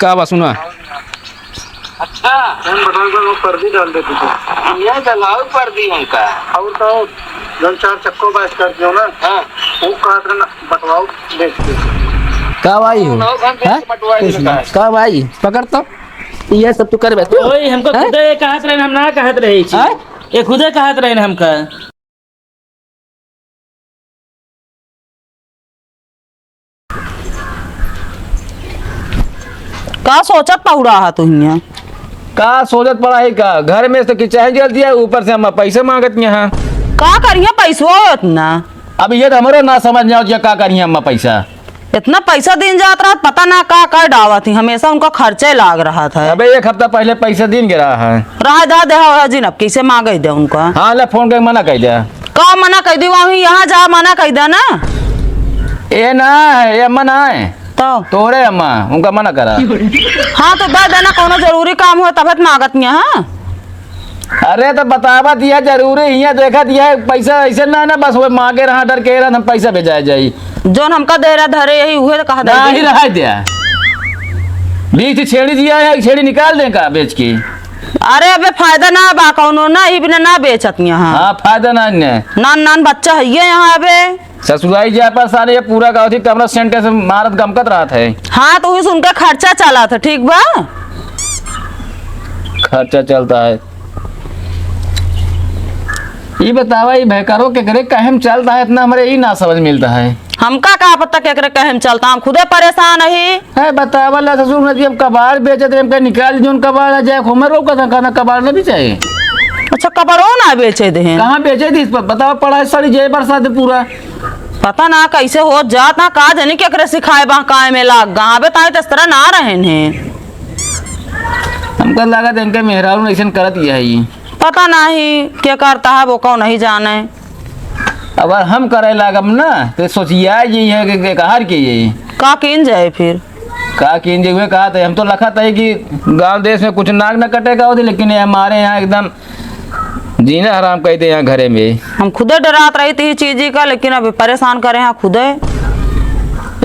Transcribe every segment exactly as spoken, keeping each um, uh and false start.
का बा सुना। अच्छा। हम बताऊंगा, वो पर्दी डाल देते थे। ये डलाओ पर्दी उनका। और तो और, जौन चार चक्को बा स्कॉर्पियो ना, हाँ। वो कहत रहे ना, बंटवाओ बेच के। का भाई हो? लोग हम बेच हैं? के बंटवाए कुछ देता ना। है। का भाई? पकड़ तो। ये सब तू करबे तू? ओए, हमको हैं? खुदे कहत रहे, हम ना कहत रहे छी। हैं? ये खुदे कहत रहे हमका। का सोचत पहुड़ा हा तू हियां? का सोचत पड़ा है का? घर में से तो किचाइन जल दिया, ऊपर से हम पैसे मांगत यहाँ। का करिए पैसवा इतना? अब ये तो हमरो ना समझ में आवत, ये का करिए हम पैसा। इतना पैसा दिन जात रहत, पता ना का कर डावत ही, हमेशा उनका खर्चे लाग रहत है। अबे एक हफ्ता पहले पैसा दिन गिरा है। रहा दा देहा, जिन अब कैसे मांगे दे उनका। हाँ, ले फोन करके मना कर दे। का मना कर दी? वहीं यहाँ जा मना कर दे ना। ए ना है, ये अम्मा ना है। तो? तोरे अम्मा, उनका मना करा। हाँ, तो दे देना, कोनो जरूरी काम हो तब तो मांगत नहीं, हाँ? अरे, तो बतावत यह जरूरी ही है, देखत यह पैसा ऐसे ना, ना, बस वो मांगे रहा, डर के रहा, हम पैसा भेजाए जाई। जौन हमका दे रहा धरे, यही उहे तो कहा दे नहीं दे। रहा दिया। बीस छेड़ी दिया है, छेड़ी निकाल दें का बेच के? अरे, अबे फायदा ना बा कौनो, ना, ई बिना ना बेचत यहाँ। हाँ, फायदा ना ने। नान नान बच्चा है ये यहाँ अबे। ससुराई जाए पर सारे ये पूरा गाँव थी कमरा सेंटे से मारत गमकत रहत है। हाँ, तो उही से उनका खर्चा चलत है, ठीक बा? खर्चा चलता है। ई बतावा, ई भयकरो केकरे काहे में चलता है इतना, हमरे ई ना समझ मिलता है। हमका का पता केकरे काहे में चलता, हम खुदे परेशान ही। है बतावा ला ससुर ने कि हम कबाड़ बेचत रहे, हम कहे निकाल दीजिए उन कबाड़, आ जाए, हमर रोक था, कहना कबाड़ ना बेचाए। अच्छा, कबाड़ो ना बेचे दे हैं? कहाँ बेचे थी इस पर? बतावा, पढ़ाई सड़ी जाए बरसात पूरा। पता ना कैसे होत जात ना, का जानी केकरे सिखाए बहकाए में लाग गा। अबे ताई तो इस तरह ना रहेन हैं। हमका लागत इनके मेहरारू ऐसन करत ही है ई। पता नहीं के करता है वो, कौन नहीं जाने। अगर हम करे लागब ना तो सोचिया ये है कि, कि कहार के ये। का कीन जाए फिर? का कीन जाए, उहे कहा था, हम तो लखत है कि गाँव देश में कुछ नाक न कटे का होती, लेकिन ये हमारे यहाँ एकदम जीना हराम कर दे यहाँ घरे में। हम खुदे डरात रही थी चीजी का, लेकिन अब परेशान करे हैं खुदे।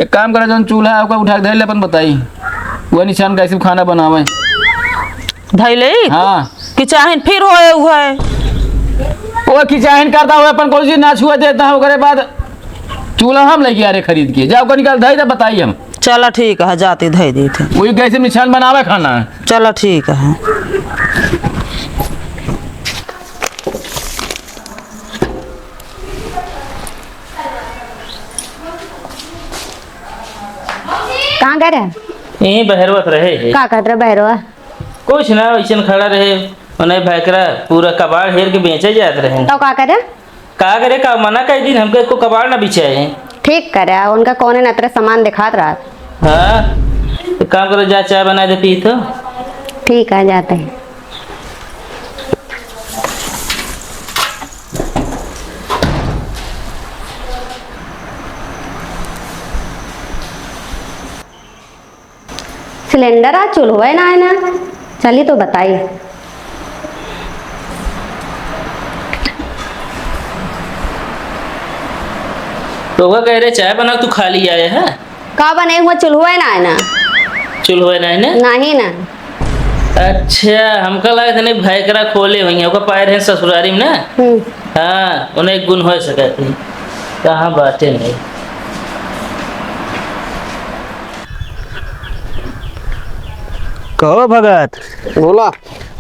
एक काम करे, जौन चूल्हा है, ओका उठा के धर ले, अपन बताई, वो निशान कैसे खाना बनावे। धैले? हाँ। किचाहिन फिर होए हुए। वो किचाहिन करता हुआ अपन कोई चीज ना छुए देता है, ओकरे बाद चूल्हा हम लेके आ रहे खरीद के। जाओ, ओकर निकाल धई दे, बताई हम। चला ठीक है, जाती धई देते। वही गैस में निशान बनावे खाना है। चला ठीक है। कहाँ गए रहे? यहीं बहरवत रहे है। का कहत रहे बहरवा? कुछ ना, वैसन खड़ा रहे, उन्हें भैकरा पूरा कबाड़ हेर के बेचे जात रहे। तो का करे? का करे, का मना कह दिन, हमके एको कबाड़ ना बिछाए। ठीक करे, उनका कौने नतरे सामान दिखात रहत। हाँ, एक काम करो, जा चाय बना दे, पी तो। ठीक है, जाते हैं। सिलेंडर आ चूल्हो ना है ना, चली तो बताई। तो वह कह रहे चाय बना, तू खाली आए है? का बने हुआ चूल्हो ना है ना? चूल्हो ना है ना? नहीं ना। अच्छा, हमका लगा था नहीं, भैकरा खोले हुई है, ओका पाए रहे ससुरारी में ना। हम्म। हाँ, उन्हें एक गुण हो सकत है। कहाँ बाटे नहीं। कहो भगत। बोला।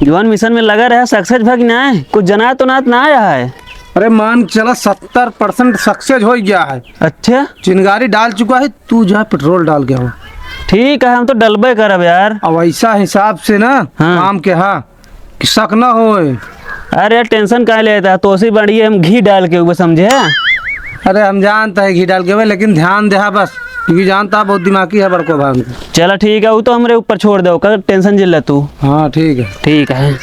जौन मिशन में लगा रहा, सक्सेस भा कि नाय? कुछ जनात उनात ना आया है? अरे मान के चला, सत्तर परसेंट सक्सेस हो गया है। अच्छा। चिनगारी डाल चुका है, तू जा पेट्रोल डाल के आओ। ठीक है, हम तो डलबे करब यार। अब ऐसा हिसाब से ना हाँ। काम के हा कि शक ना होए। अरे यार, टेंशन काहे लेता है? तोसी बढ़िया हम घी डाल के ऊपर, समझे? अरे हम जानता है घी डाल के हुए, लेकिन ध्यान देहा बस, क्योंकि जानता है बहुत दिमागी है बड़को भाई। चला ठीक है, वो तो हमरे ऊपर छोड़ दे, ओकर टेंशन जिन ले तू। हाँ ठीक है। ठीक है।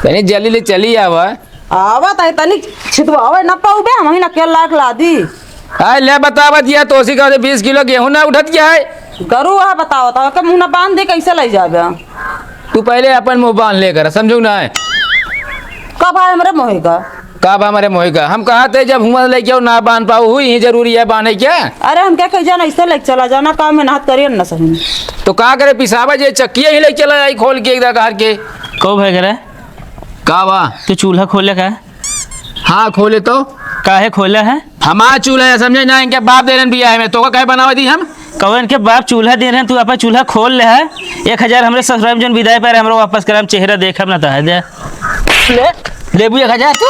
तनी जल्दी ले चली आवा। आवत है, तनी छितवावे न पाउबे, हम ही न के लाग लादी। आय ले बतावत या तोसी का बीस किलो गेहूं ना उठत क्या है? गरु वह बतावत है, के मुंह न बांध दे, कैसे ले जाबे? तू पहले अपन मुंह बांध लेकर, समझू ना है? कब है हमरे मोहे का? का बा हमरे मोही का? हम कहा थे जब हुआ लेके आओ ना बांध पाओ हुई ही जरूरी है बांधे क्या? अरे हम क्या कही जाना, ऐसे लेके चला जाना, काम में नहात करिए ना सही। तो का करे पिसाबा जे चक्किया ही लेके चला आई खोल के एक घर के। को भाई करे? का बा? तू चूल्हा खोले का? हाँ, खोले तो। काहे खोले है? हमार चूल्हा है, समझे ना, इनके बाप दे रहे बियाह में, तो का काहे बनावे दी हम? कहो इनके बाप चूल्हा दे रहे हैं, तू अपन चूल्हा खोल ले है। एक हजार हमरे ससुराल में जोन विदाई पर हमरो वापस करम, चेहरा देखब ना तो है दे। ले, लेबू एक हजार तू?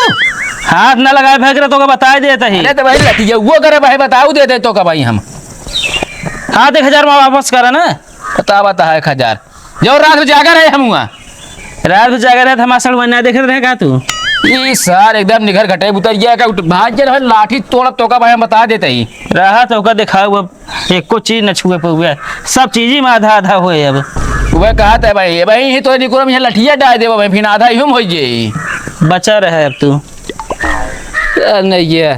हाथ ना लगाए फेंक रहे तो का बताए देता ही। अरे तो भाई लतिया वो करे भाई, बताऊ देते तो का भाई हम। हाथ एक हजार में वापस करा ना। बता, बता एक हजार। जो रात में जागा रहे हम हुआ। रात में जागा रहे, हमारा सड़ुआ ना देखत रहे का तू? ई सार एकदम निगर घटे उतर गया का, उठ, भाग के रहे, लाठी तोड़ब तो का भाई हम बता देते ही। रहा तो का दिखाऊ अब, एको चीज न छुए पउए, सब चीज ही में आधा आधा होए अब। वह कहत है भाई, भाई ही तो निकुरम यहाँ लठिया डाल देबो भाई, फिर आधा ही हम हो जाई। बचा रहे अब तू। चल नहीं गया।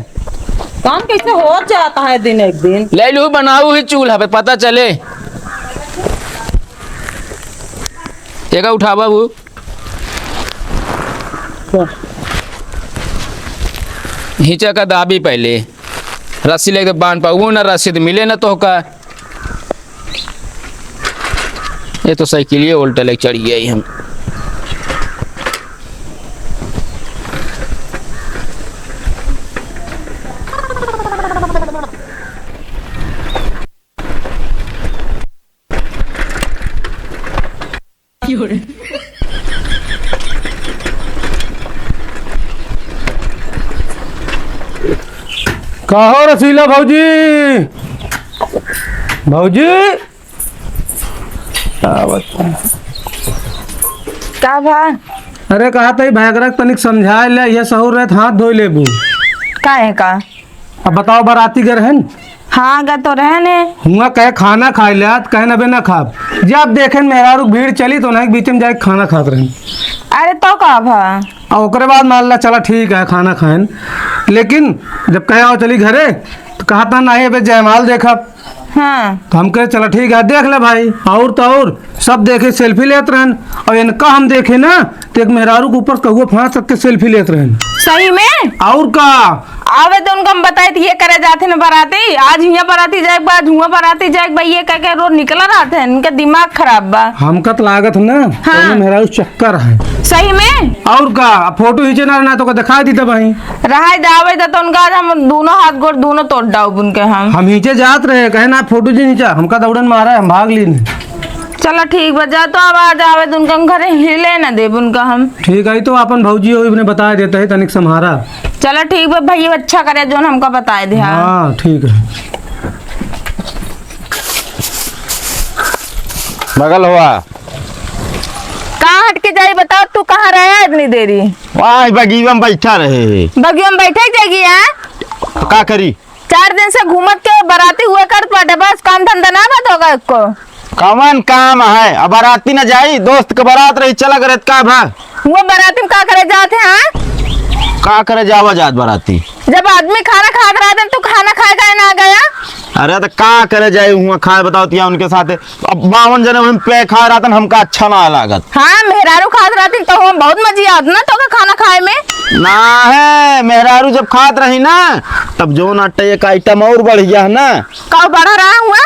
काम कैसे हो जाता है दिन एक दिन। ले लू बनाऊ ही चूल्हा पे पता चले। एका उठा बाबू। हिचा का दाबी पहले। रस्सी लेके बांध पाऊ ना, रस्सी तो मिले ना तो का। ये तो साइकिलिए उल्टा लेके चढ़ गया ही हम। कहो रसीला भौजी, भौजी, आवत। का भा? अरे कहा तई भैगरा के तनिक समझाए ले, ये सहूर रहे त हाथ धोई लेबू। काहे का? अब बताओ, बराती गए रहन? हाँ, गए तो रहन है। हुआ कहे खाना खाए ले, आज कहे अबे ना खाब। जब देखेन मेहरारू के भीड़ चली तो उन्हें के बीच में जाके खाना खात रहन। अरे तो का भा? और ओकरे बाद मान ला चला ठीक है खाना खाएन, लेकिन जब कहे आओ चली घरे तो कहा था नहीं अबे जयमाल देखब। हाँ। तो हम कहे चला ठीक है देख ले भाई। और तो और सब देखे सेल्फी लेत रहन, और इनका हम देखे ना तो एक मेहरारू के ऊपर कहुआ फांस रख के सेल्फी लेत रहन। सही में? और का? आवे तो उनका हम बताए थे, ये करे जाते न बराती, आज हियाँ बराती जाए के बा, आज हुआँ बराती जाए के बा, ये कह के रोज निकला रहते हैं, इनका दिमाग खराब बा। हमका तो लागत है ना, हाँ। कौनो मेहरारू चक्कर है। सही में? और का? अब फोटो खींचे ना, ना तो का दिखाई दी तब वहीं। रहाई दे, आवे दे तो उनका आज हम दोनों हाथ गोड़ दोनों तोड़ डाउब उनके हम। हम खींचे जात रहे, कहे ना फोटो जी खींचा, हमका दौड़न मारा है, हम भाग लीन। चला ठीक बा, जा तो अब आज आवे दे उनका हम घरे हिले ना देब उनका हम। ठीक है, तो अपन भौजी हो, इन्हें बता देते हैं, तनिक सम्हारा। चला ठीक बा, भैया अच्छा करे जोन हमका बताए दे, हाँ। हाँ, ठीक है। बगल हुआ। कहाँ हट के जाई बताओ, तू कहाँ रहे इतनी देरी? वहाँ बगिया में बैठा रहे। बगिया में बैठे जाएगी, हाँ? तो का करी? चार दिन से घूमत के बराती हुए करत बाटे, बस काम धंधा ना बा तो का एको? कवन काम है? अब बराती न जाई, दोस्त के बरात रही, चला करे त का भा? वो बराती में का करे जात है, हाँ? का करे जावा जात बराती? जब आदमी खाना खात रहते तो खाना खाए काहे ना गया? अरे तो का करे जाए हुआ खाए बताओ तिया उनके साथे। अब बावन जने वहीं पे खा रहतन, हमका अच्छा ना लागत। हाँ, मेहरारू खात रहती तो हम बहुत मजा आवत ना तो का खाना खाए में। ना है, मेहरारू जब खात रही ना, तब जोन आटे एक आइटम और बढ़ गया है ना। का बढ़ रहा हुआ?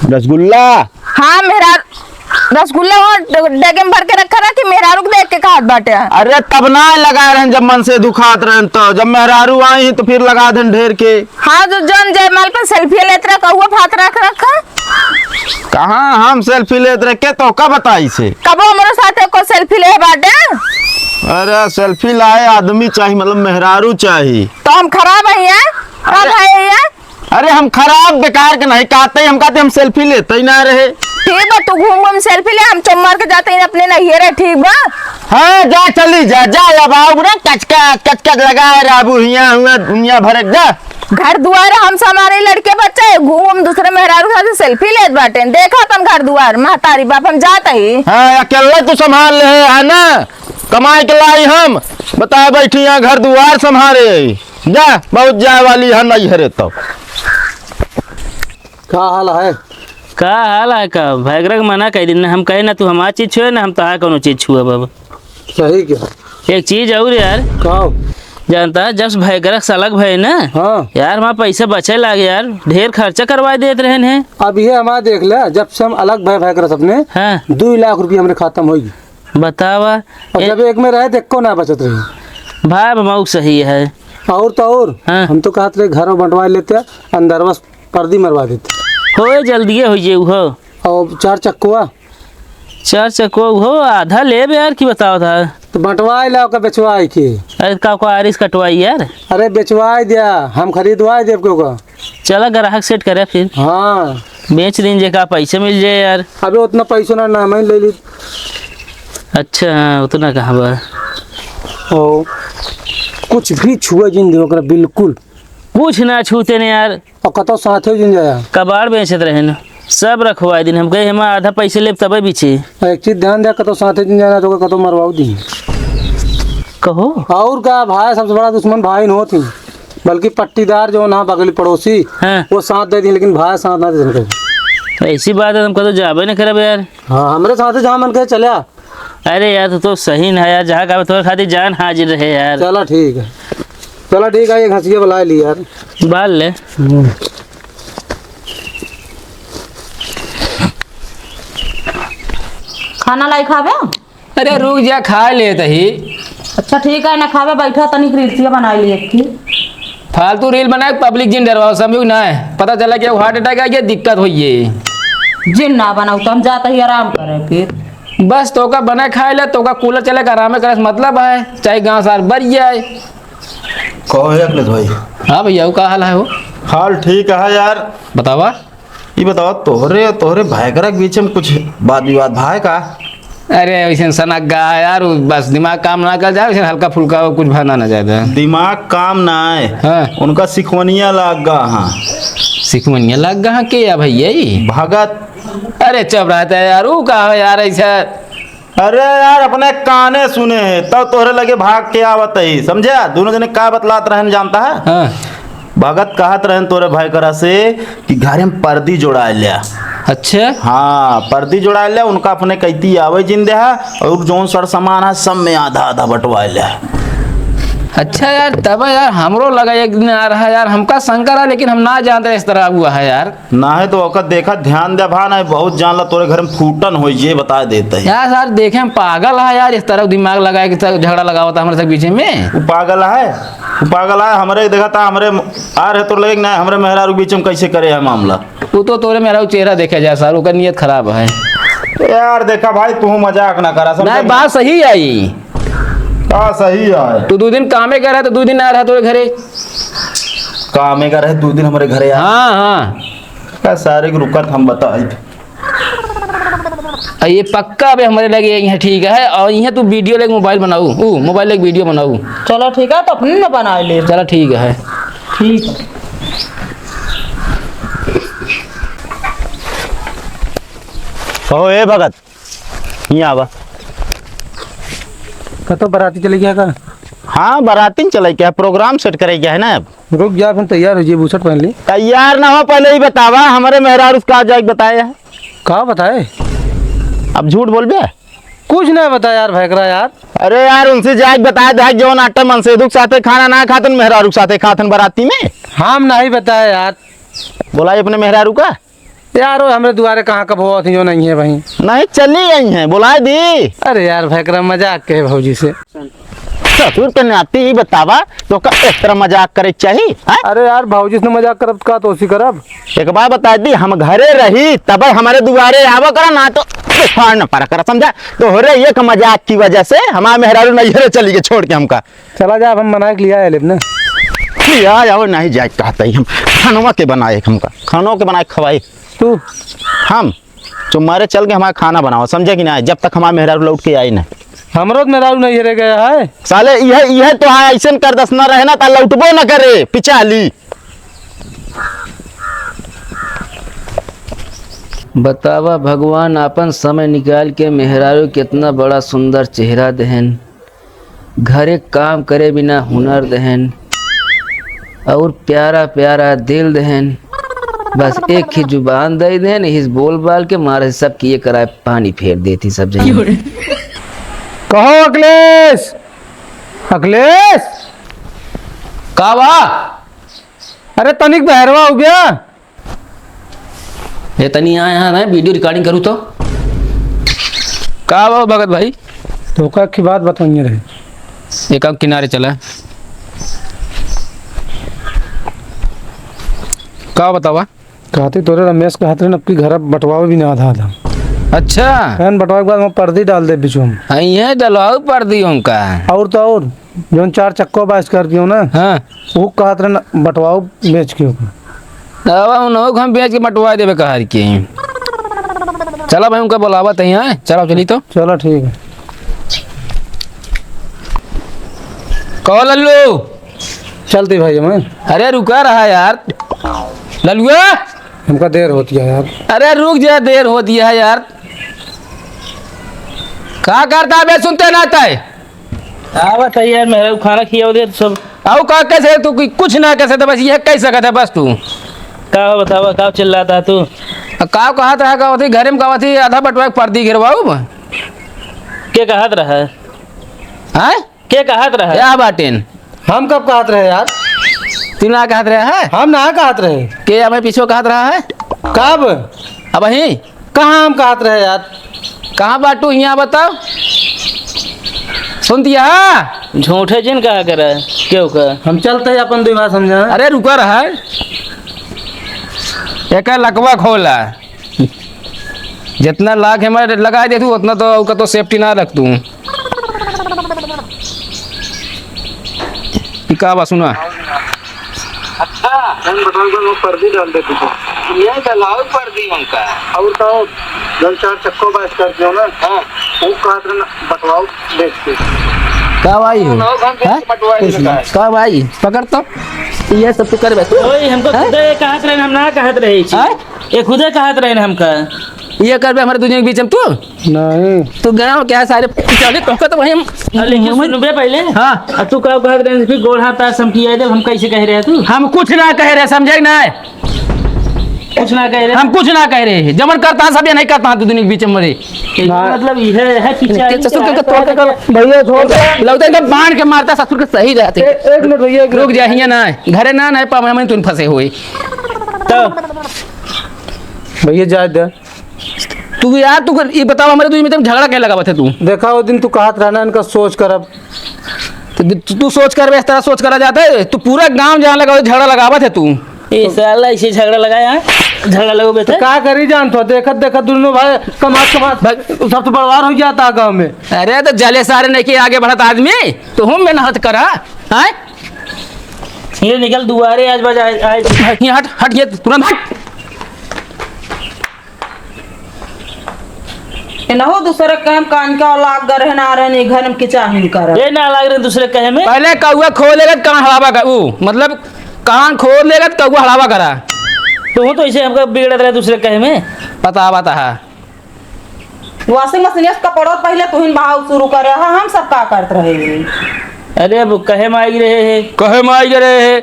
रसगुल्ला। हाँ, मेहरारू रसगुल्ला वो ड-, डेगे में भर के रखा रहा कि मेहरारू के देख के खात बाटे। अरे तब ना लगा रहन जब मन से दुखात रहन तो, जब मेहरारू आई तो फिर लगा देन ढेर के। हाँ, जो जौन जयमाल पर सेल्फी लेत रहा, कहुआ फात रख रखा। कहाँ हम सेल्फी लेत रहे, के तो का बताई से? कबो हमरो साथे को सेल्फी ले बाटे? अरे सेल्फी लाए आदमी चाही, मतलब मेहरारू चाही। तो हम खराब है ये? का अरे, भाई ये? अरे हम खराब बेकार के नहीं कहते, हम कहते हम सेल्फी लेते ही ना रहे। ठीक बा, तू घूम घूम सेल्फी ले, हम चुम्मर के जाते ही अपने नहीं रहे, ठीक बा? हाँ, जा चली जा, जा अब आओ रे, कचका, कचका लगा है राबू, हिया हुआ दुनिया भर के जा। घर दुआर हम संभारे लड़के बच्चा है, घूम दूसरे मेहरारू साथे सेल्फी लेत बाटे। देखा अपन घर दुआर, महतारी बाप हम जात ही। हाँ, अकेले तू संभाल ले है ना, कमाए के लाई हम, बता बैठी यहाँ घर दुआर संभारे। जा, बहुत जाए वाली है नहीं हरे तो। का हाल है? का हाल है का? भैगरा के मना कह दिन, हम कहे ना तू हमार चीज छुए ना हम तोहार कोनो चीज छुए बाबा। सही क्या? एक चीज और यार। का? जानता है, जब से भैकरा से अलग भए ना, हाँ। यार, हमार पैसा बचे लागे यार, ढेर खर्चा करवा देत रहन है। अब ये हमार देख ले, जब से हम अलग भए भैकरा से अपने, हाँ। दुई लाख रुपया हमरे खाता में होई। बतावा। और ए- जब एक में रहे, तो एको ना बचत रही। भाई, अब मऊ सही है। और तो और, हाँ। हम तो कहत रहे, घर बंटवा लेते, अंदरवा से पर्दी मरवा देते। होए, जल्दिए हो जे उहो। और चार चक्कुआ? चार चक्कुआ उहो आधा लेबे यार, की बतावत है? तो बंटवाए ला ओका बेचवाए के। अरे का को आरिस कटवाई यार? अरे बेचवाए दिया, हम खरीदवाए देब के ओका। चला ग्राहक सेट करे फिर। हाँ। बेच दीन जे का पैसे मिल जाए यार। अबे उतना पैसो ना, ना मैं ले ली। अच्छा, हाँ, उतना कहाँ बा? ओ, कुछ भी छुआ जिन दे ओकरा बिल्कुल। कुछ ना छूते ने यार। और कतौ साथे जिन जाया। कबाड़ बेचत रहे न, सब रखवाए दिन। हम कहे, "हम आधा पैसे लेब तबे बेची।" और एक चीज ध्यान दे, कतौ साथे जिन जाना तो कतौ मरवाऊ दी। कहो। और का भाई, सबसे बड़ा दुश्मन भाई न होत ही, बल्कि पट्टीदार जो ना बगल पड़ोसी, हाँ। वो साथ दे दी, लेकिन भाई साथ ना दे देते। ऐसी बात है, हम कतौ जाबे न करब यार। हाँ, हमरे साथे जहाँ मन कहे चले आ। अरे यार, तू तो सही ना यार, जहाँ का तोर खातिर जान हाजिर रहे यार। चला ठीक है, चला ठीक है, ये घसिया बुला ली यार। बाल ले। हम्म। खाना लाई खाबे? अरे रुक जा, खा लेत ही। अच्छा ठीक है, ना खाबे, बैठा तनी रील्सिया बनाई लिए की। फालतू रील बनाए, पब्लिक जिन डरवाओ, समझू ना? पता चला कि हार्ट अटैक आ गया, दिक्कत होई है। जिन ना बनाऊ तो हम जाता ही आराम करे फिर। बस तोका बने खाए ले, तोका कूलर चले के आरामे करे से मतलब है, चाहे गाँव सार बर जाए। कहो हे अखिलेश भाई। हाँ भैया, वो का हाल है हो? हाल ठीक है यार। बतावा। ई बतावा, तोहरे, तोहरे भैकरा के बीच में कुछ बात विवाद भा है का? अरे वैसे सनक गा है यार, उ बस दिमाग काम ना कर जाए, वैसे हल्का फुल्का कुछ भा ना, ना ज्यादा। दिमाग काम ना है। हाँ। उनका सिखवनिया लाग गा हाँ। सिखवनिया लाग गा हाँ के या भैया ई? भगत। अरे चुप रहता है यार, ऊ का है यार ऐसा? अरे यार, अपने काने सुने है, तब तोहरे लगे भाग के आवत ही, समझा? दोनों जने का बतलात रहन जानता है? हाँ। भगत कहत रहन तोरे भैकरा से कि घरे में पर्दी जोड़ाए ल्या। अच्छा। हाँ, पर्दी जोड़ाए ल्या, उनका अपने कैती आवे जिन देहा, और जौन सर सामान है, सब में आधा आधा बंटवाए ल्या। अच्छा यार, तब यार, हमरो लगा एक दिन आ रहा यार, हमका शंका रहा, लेकिन हम ना जानते इस तरह हुआ है यार। ना है तो ओकर देखा ध्यान दे भा, नहीं बहुत जान ला तोरे घर में फूटन होई, ये बता देते हैं। यार सर, देखे हम पागल है यार, इस तरह दिमाग लगाए के सब झगड़ा लगावत है हमरे सब बीच में। वो पागल है, वो पागल है, हमरे देखा था, हमरे आ रहे तोर लगे कि ना, हमरे मेहरारू बीच में कैसे करे है मामला। वो तो तोरे मेहरारू चेहरा देखे जाए सर, ओकर नियत खराब है। यार देखा भाई, तू मजाक ना करा, समझे नहीं, ना? बात सही आई। का सही है? तू दो दिन कामे कर रहा, तो दो दिन ना रहा तोरे घरे। कामे कर रहे, दो दिन हमरे घरे आ। हाँ, हाँ। का सारे के रुकत हम बताई। आ, ये पक्का अबे हमरे लगे यही है, ठीक है। और यही तू वीडियो लेके मोबाइल बनाऊ, ऊ मोबाइल लेके वीडियो बनाऊ। चलो ठीक है, तो अपने न बना ले। चलो ठीक है। ठीक है। कहो ए भगत, हियाँ आवा। कतो बराती चले गया का? हाँ, बराती न चले गया, program set करे गया है ना अब। रुक जा, फिर तैयार हो जाइए, बुशर्ट पहन ली। तैयार ना हो, पहले ही बतावा, हमरे मेहरारू का जाके बताए है। का बताए? अब झूठ बोलबे? कुछ ना बताए यार, भैकरा यार। अरे यार, उनसे जाके बताए दे, जौन आटा मनसेधु के साथे खाना ना खातन, मेहरारू के साथे खातन बराती में। हम नहीं बताए यार। बोला अपने मेहरारू का। यार, वो हमरे दुआरे कहाँ कब होत ही, जो नहीं है वहीं। नहीं, चली गई हैं, बुलाए दी। अरे यार, भैकरा मजाक के है भौजी से। ससुर के नाती ही बतावा, तो का इस तरह मजाक करे के चाही, हैं? अरे यार, भौजी से मजाक करब का, तो उसी करब। एक बात बता दी, हम घरे रही, तब हमरे दुआरे आवा करा, ना तो फाड़ न पड़ा करा, समझा? तोहरे एक मजाक की वजह से हमार मेहरारू नैहरे चली गई छोड़ के हमका। चला जा, अब हम बनाए के लिया है लेब ना। लिया जाओ, नहीं जाए कहते ही हम। खानवा के बनाए हमका, खानवा के बनाए खवाए। तू? हम? तुम्हारे चल के हमारा खाना बनाओ, समझे कि नहीं? जब तक हमारा मेहरारू लौट के आई ना। हमरो तो मेहरारू नहीं रह गया है। साले, यह, यह तो है, ऐसन कर दस ना रहे ना, ता लौटबो न करे, पिचाली। बतावा भगवान आपन समय निकाल के मेहरारू कितना बड़ा सुंदर चेहरा देहन। घरे काम करे बिना हुनर देहन और प्यारा प्यारा दिल देहन। बस एक ही जुबान दे देहन, इस बोल बाल के मारे सब किए कराए पानी फेर देती सब जने। कहो अखिलेश, अखिलेश, का बा? अरे तनिक बहरवा हो गया। ये तनी यहाँ, यहाँ ना video recording करूँ तो। का बा भगत भाई? तोका की बात बताइए रहे। एक आध किनारे चला। का बतावा? कहती तोरे रमेश कहत रहे न, अब की घर अब बंटवावे भी ना आधा आधा। अच्छा। कहन बंटवावे के बाद वहाँ पर्दी डाल दे बीचों में। हाँ, ये डलवाऊ पर्दी उनका। और तो और, जौन चार चक्को बा Scorpio ना, हाँ। वो कहत रहे न, बंटवाऊ बेच के ओकर। अब उन्हों को हम बेच के बंटवा देबे कहर के। चला भाई, उनका बुलावा तई, हाँ? चला, चली तो। चला, ठीक है। कहो लल्लू। चलते भाई हम। अरे रुका रहा यार। ललुआ। हमका देर होती है यार। अरे रुक जा, देर होती है यार। का करता बे, सुनते ना तय? का बताइए यार, मेहरा खाना खिया दे तो सब। आऊ का कैसे तू कि-, कुछ ना कैसे तो बस ये कह सकत है बस तू। का हो बतावा, का चिल्लाता है तू? आ, का कहत रहा, का होती घरे में का होती आधा बंटवा के पर्दी गिरवाऊ बा? के कहत रहा? हैं? के कहत रहा? या बाटेन। हम कब कहत रहे यार? तू ना कहत रहे है? हम ना कहत रहे। के हमें पीछे कहत रहा है? कब? अब ही? कहाँ हम कहत रहे यार? कहाँ बाटू हियाँ बताओ? सुन दिया? झूठे जिन कहा करे, क्यों का? हम चलते हैं अपन दुई बात समझा। अरे रुका रहा। एक लकवा खोला। जितना लाख हमारे लगा दे तू, उतना तो, ओका तो safety ना रख तू। ई का बा, सुना। अच्छा। हम बताओ, वो पर्दी डाल दे तू। ये डलाओ पर्दी उनका। और तो और, जौन चार चक्को बा Scorpio ना, हाँ। वो कहत रहे ना, बंटवाओ बेच के। का भाई हो? ना, हम बेच के हैं? बंटवाए कुछ नहीं। का भाई? पकड़ तो। ये सब तू करबे तू? ओए, हमको हैं? खुदे कहत रहे, हम ना कहत रहे छी। हैं? ये खुदे कहत रहे हमका। ये करबे हमारे दुनिया के बीच में तू? नहीं। तू गाँव क्या सारे चले, तोहका तो वही हम अब लेकिन सुनबे पहले। हाँ। अब तू का कहत रहे, फिर गोड़ हाथ पैर समकिया दे, हम कैसे कह रहे तू? हम कुछ ना कह रहे, समझे कि नहीं? कुछ ना कह रहे। हम कुछ ना कह रहे हैं। जमन करता है, सब ये नहीं करता है, तू दुनिया के बीच में रे। एक ना। मतलब ये है कि नहीं, चालीस तो सुन के के तो तोड़ के कर। भैया, छोड़ दे। लगता है, एकदम बांध के मारता, ससुर के सही रहते। ए-, एक मिनट भैया, एक रुक मिनट। जा, हियां ना है। घरे ना, ना है, पावे में तुम फंसे हुए। तो भैया, जाए दे। तू यार, तू कर, ये बताओ, हमारे तुझे में तुम झगड़ा क्या लगावत है तू? देखा, वो दिन तू कहत रहना, इनका सोच करब। तो तू, तू सोच करबे, इस तरह सोच करा जाता है? तू पूरा गांव जहाँ लगावे, झगड़ा लगावत है तू। ए साला, ऐसे झगड़ा लगाया, हाँ? झगड़ा लगो बेटा। तो का करी जान तो, देखत, देखत दोनों भाई कमात, कमात भाई। सब तो बड़वार हो जाता है गाँव में। अरे, तो जले सारे नहीं के आगे बढ़त आदमी, तो हम मेहनत करा, हैं? ये निकल दुआरे, आज बजा, आज। हट, ये हट, हट, ये तुरंत हट। एनहु दूसरे काम कान के लाग गए ना रहने, घर में किचाहिन कर। ये ना लाग रहे दूसरे कहे में। पहले कौआ खोल लेगा, कान हड़ावा कर, ऊ, मतलब, कान खोल लेगा तो कौआ हड़ावा करा। तू तो ऐसे हमका बिगड़त रहे दूसरे कहे में। पता, पता है। Washing machine से कपड़ों पहले तुहिन बहाव शुरू कर रहा, हम सब का करत रहे? अरे, अब कहे में आई रहे है। कहे में आई रहे है।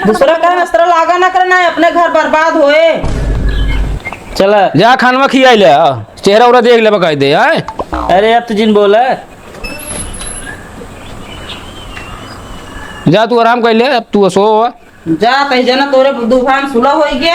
दूसरा का नस्तर लागा ना करना है, अपने घर बर्बाद होए। चला। जा खानवा खियाई ले, आ। चेहरा उरा देख ले, बकाई दे, आए। अरे, अब तू जिन बोला। जा, तू आराम कर ले, अब तू सो। जा, तही जना तोरे दुभान सुलह होई गे।